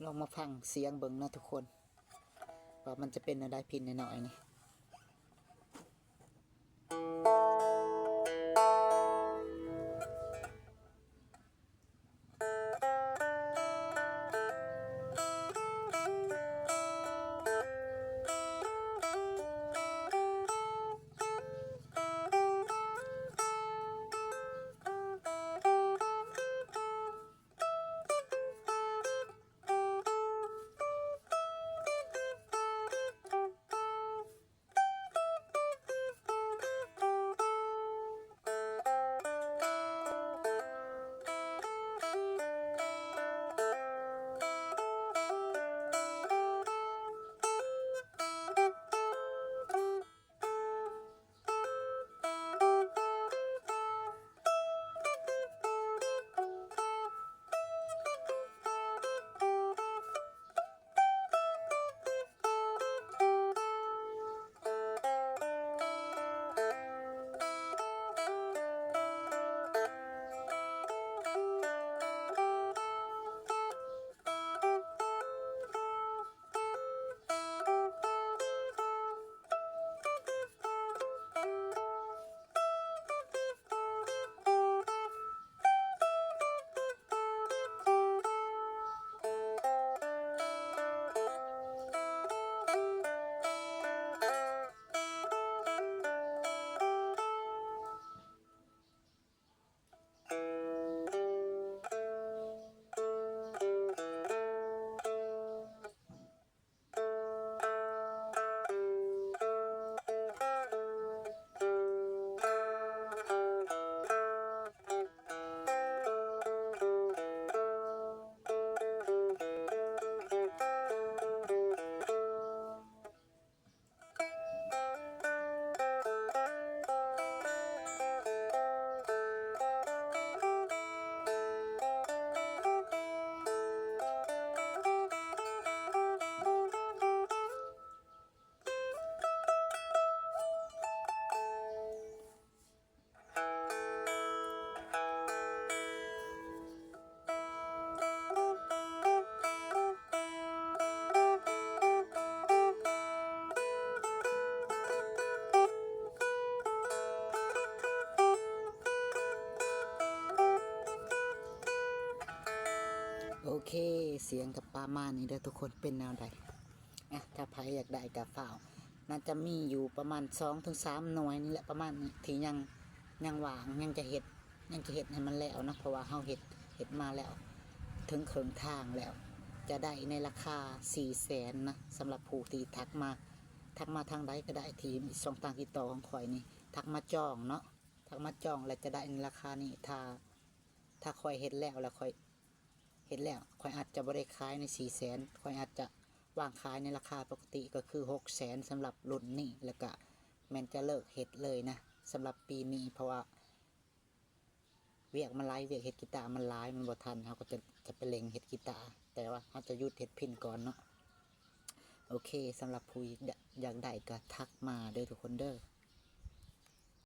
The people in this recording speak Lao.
ລອງມາຟັງສຽງເບິ່ງເນາະທຸກຄົນ ວ່າມັນຈະເປັນແນວໃດ ພິນນ້ອຍໆນີ້. ໂອເຄ ສຽງກໍປະມານນີ້ເດີທຸກຄົນ ເປັນແນວໃດ? ອ່ະ ຖ້າໃຜຢາກໄດ້ກໍຟ້າວ ໜ້າຈະມີຢູ່ປະມານສອງເຖິງສາມໜ່ວຍນີ້ແຫຼະ ປະມານນີ້ ທີ່ຍັງ ຍັງວ່າງ ຍັງຈະເຮັດ ຍັງຈະເຮັດໃຫ້ມັນແລ້ວເນາະ ເພາະວ່າເຮົາເຮັດ ເຮັດມາແລ້ວເຖິງເຄິ່ງທາງແລ້ວ ຈະໄດ້ໃນລາຄາສີ່ແສນນະ ສຳລັບຜູ້ທີ່ທັກມາ ທັກມາທາງໃດກໍໄດ້ ທີ່ຊ່ອງທາງຕິດຕໍ່ຂອງຂ້ອຍນີ້ ທັກມາຈອງເນາະ ທັກມາຈອງແລ້ວຈະໄດ້ໃນລາຄານີ້ ຖ້າ ຖ້າຂ້ອຍເຮັດແລ້ວ ແລ້ວຂ້ອຍ ເຮັດແລ້ວ ຂ້ອຍອາດຈະບໍ່ໄດ້ຂາຍໃນສີ່ແສນ ຂ້ອຍອາດຈະວາງຂາຍໃນລາຄາປົກກະຕິ ກໍຄືຫົກແສນ ສຳລັບລຸ້ນນີ້ ແລ້ວກະແມ່ນຈະເລີກເຮັດເລີຍນະ ສຳລັບປີນີ້ ເພາະວ່າວຽກມັນຫຼາຍ ວຽກເຮັດກີຕາມັນຫຼາຍ ມັນບໍ່ທັນ ເຮົາກໍຈະ ຈະໄປເລັ່ງເຮັດກີຕາ ແຕ່ວ່າເຮົາຈະຢຸດເຮັດພິນກ່ອນເນາະ. ໂອເຄ ສຳລັບຜູ້ຢາກ ຢາກໄດ້ກໍທັກມາເດີທຸກຄົນເດີ.